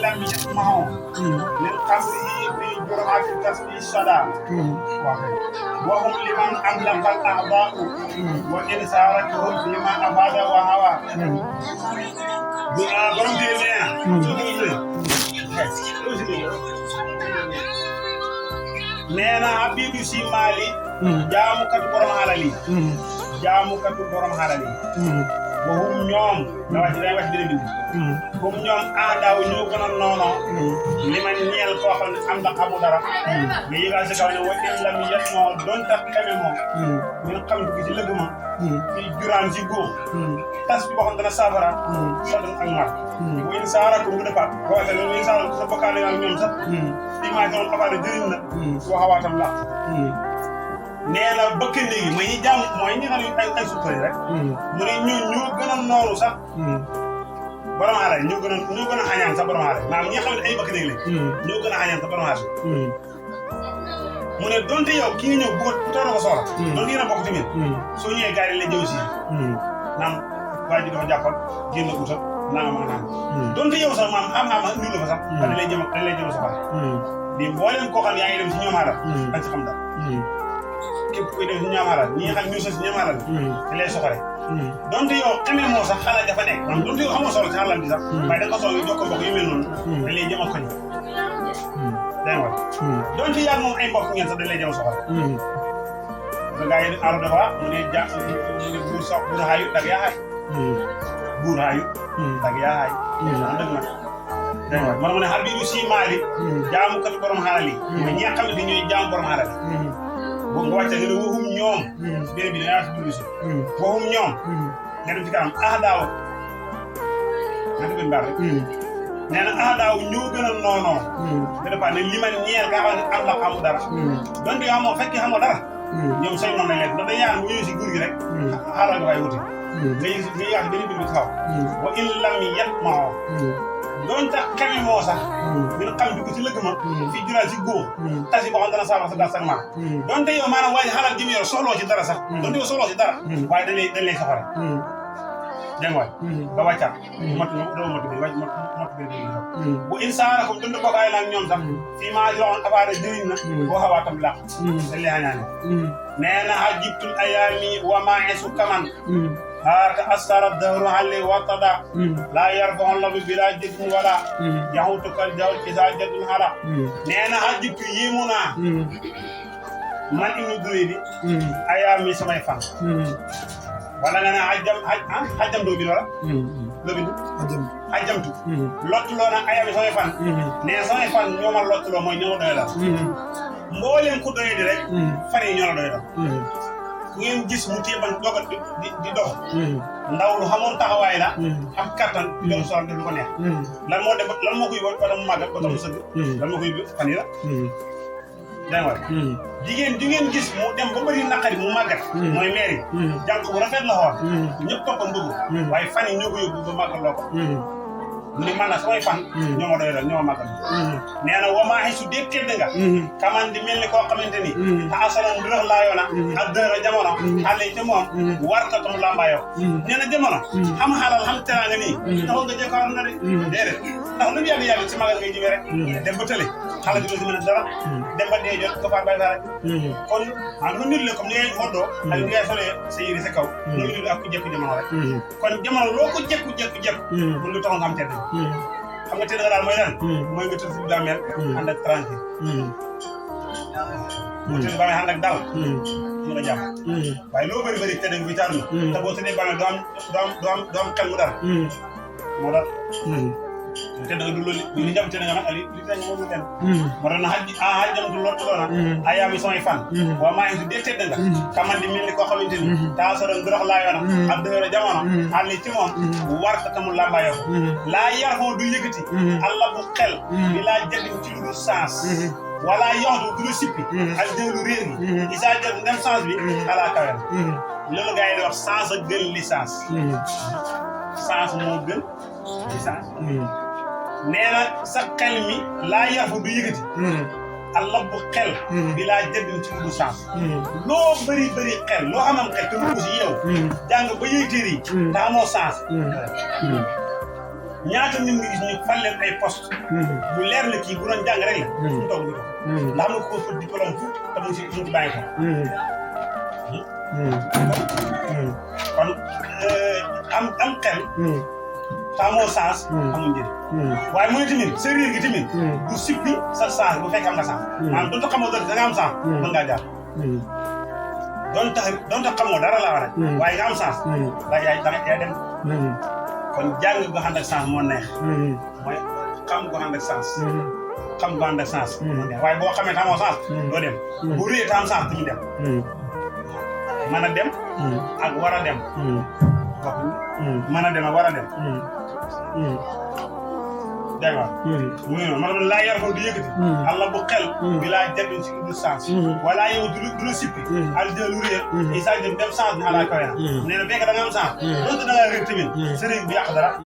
لم يسمعوا من قبله في جرعة تسبيح الصلاة وهم لمن أملك الأعضاء وإن سارتهم فيما أفاد وهوى borom téere nee na Habibu Si Mali jaamukatu borom xalal yi jaamukatu borom xalal yi waxum ñoom da wàcc day wàcc beneen bind comme ñoom daaw ñoo gën a noonoo li ma ñeel koo xam ne am na xamu dara nga yëgal si kaw ne wa in lam yet moo doon tax xeme moom ñun xam gi ci lëgg ma fii juraan si góob tas bi boo xam dana saafara sa doon ak mar wa in saara ko nga defaat boo waxee loolu in saara ko sa bokkaale ak ñoom sax fii maa doon xabaare jëriñ na waxawaatam làq nee na bëkk ndéegi mooy ñi jàmm mooy ñi xam ne ay sukkari rek mu ne ñoo gën a nooru sax borom xaaral ñoo gën a xañaan sax borom xaaral maanaam ñi nga xam ne ay bëkk ndéegi lañ ñoo gën a xañaan sax borom xaaral mu ne donte yow kii ñëw bu toog na ko soxla donte yéen a bokk tamit soo ñëwee gars yi la jëw si naan waa ji dafa jàppal génn utal nangam ak nangam donte yow sax maam am indi la fa sax dañ lay jëm soxla di mbooleem koo xam ne yaa ngi dem si ñoom xaaral dañ si xam dara képp kuy dem si ñoom xaaral ñi nga xam ñu si ñoom xaaral te lay soxore donte yow xamee moo sax xalaat dafa nekk maanaam donte yow xamoo solo ci xalaat bi sax waaye da nga soxla yu jokko mbokk yu mel noonu dañ lay jëm ak koñ dégg nga donte yaa moom ay mbokk ngeen sax dañ lay jëm soxore parce que gars yi aaro dafa mu ne buur sox buur xaayu dag yaa xaay buur xaayu dag yaa xaay an dëgg nag dégg nga man mu ne Habibu Si Mali jaamukat borom xaalal yi mais ñi nga xam ne ñooy jaamu borom xaalal yi boobu nga wàcce nga ne waxum ñoom beneen bi dangaa si dugg si waxum ñoom nga dem ci kanam daaw nga dem mbaar rek nee na daaw ñoo gën a noonoo nga defaat ne li ma ñeel nga xam ne am la xamu dara donte yoo xamoo fekkee xamoo dara ñoom say noonu lañ leen ndax dañuy ñaan bu ñëwee si guur gi rek xaaral nga fay wuti nga yàq beneen bi taxaw wa in lam yet maxoo doon tax xeme moo sax ñu xam dugg ci lëgg ma fii jural si góor tasi boo xam dana saafara sa gas ak maa donte yow maanaam waaye xalaat ji mu yor soxloo ci dara sax donte yow soxloo ci dara waaye dañ lay soxore dégg nga waay ba wàccaat doo mot bi mot bi bu insaana comme dund bokkaay nag ñoom sax fii maa yoon afaare jëriñ na boo xawaa tam làq dañ lay xañaane nee na ajibtul ayaami wa maa esu kaman هاك أثر الدهر علي وطدا لا يرفع الله بلا جد ولا يهوتك الجول إذا جد هلا نينا حجك يمنا من إنو دريدي أيامي سماي فان ولا أنا حجم دو بي ولا لو بي حجمتو لوتلو نا أيامي سماي فان نينا سماي فان ñoma lotlo moy ñoo doy la mbolem ku doy di rek fari ñoo doy la ngeen gis mu téye ban dogal di dox ndaw lu xamoon taxawaay la am kattan doon soxla def lu ko neex lan moo koy won ba mu màggat ba mu sëgg lan moo koy fan yi la dégg nga jigéen ju ngeen gis mu dem ba bëri naqari mu màggat mooy mairie jànq bu rafet la xool ñëpp toppam bëgg waaye fan yi ñoo ko yóbbu ba màggat loo ko mu ne man nag samay fan ñoo ma doy la ñoo ma màggal nee na wamaaxi su dee tedd nga kaman di mel ni koo xamante ni te asalan bi dox laayoona ak dëra jamono xale te moom warta tam lambaayoo nee na jamono xam xalal xam teraanga nii taxul nga jëkkaaru na de déedéet ndax lu mu yàgg ci magal ngay jëmee rek dem ba tële xale bi doo si mën a dara dem ba dee jot ko faa bay dara kon lu nit la comme ni ngay xoddoo ak ni ngay solee sa yëri sa kaw lu nit ak ku jekku jamono rek kon jamono loo ko jekku mën lu taxoon nga am tedd xam nga tedd nga daal mooy lan mooy nga tëdd si bàmmeel ànd ak tranquille boo tëddee bàmmeel ànd ak dal mën a jàpp waaye loo bëri tedd nga fi caadu te boo tëddee bàmmeel doo am xel mu dara moo dal tedd nga du loolu li jam tedd nga nag li tax moom mu tedd moo tax na xajjam du lottu doona ayaami samay fan waa maa ngi dee tedd nga kaman di mel ni koo xamante ni taasoron dorox laa yoona ak dëgëra jamono xal ci moom war ka tamul làmbaayoo laa yar foo du yëkkati allah bu xel bi laa jëndim ci lu sens wala yoxdu du la sippi ak jëlu réer gi isa jël dem sens bi ala kawel loolu gars yi di wax sens a gën licence sens moo gën licence nee na sa xel mi laa yarfu du yëkkati allah bu xel bi laa jëndin ci lu sens loo bëri xel loo amam xel te mu si yow jàng ba yëy téere yi te amoo sens ñaata nit nga gis ñu fal leen ay poste mu leer la kii bu doon jàng rek la ñu toog ñu ko ndax am na ko fa diplôme fu te mu ci bàyyi ko kon am xel amoo sens amul njëriñ waaye mu ne tamit sa réer gi tamit du sippi sa sens bu fekk am nga sens maanaam donte xamoo dara da nga am sens mën ngaa jaar donte xamoo dara laa war waaye nga am sens da yaay dem kon jàng gu ànd ak sens moo neex mooy xam gu ànd ak sens xam gu ànd ak sens moo neex waaye boo xamee amoo sens doo dem bu réer te am sens duñu dem mën a dem ak war a dem mën a dem ak war a dem dégg nga mu ngi noonu maanaam laa yar ko du yëkkati allah bu xel bi laa jabin si du sens wala yow du la sippi al lu réer isa dem sens bi ala kawe na nee na fekk da nga am sens donte da ngaa réer tamit sëriñ bi yàq dara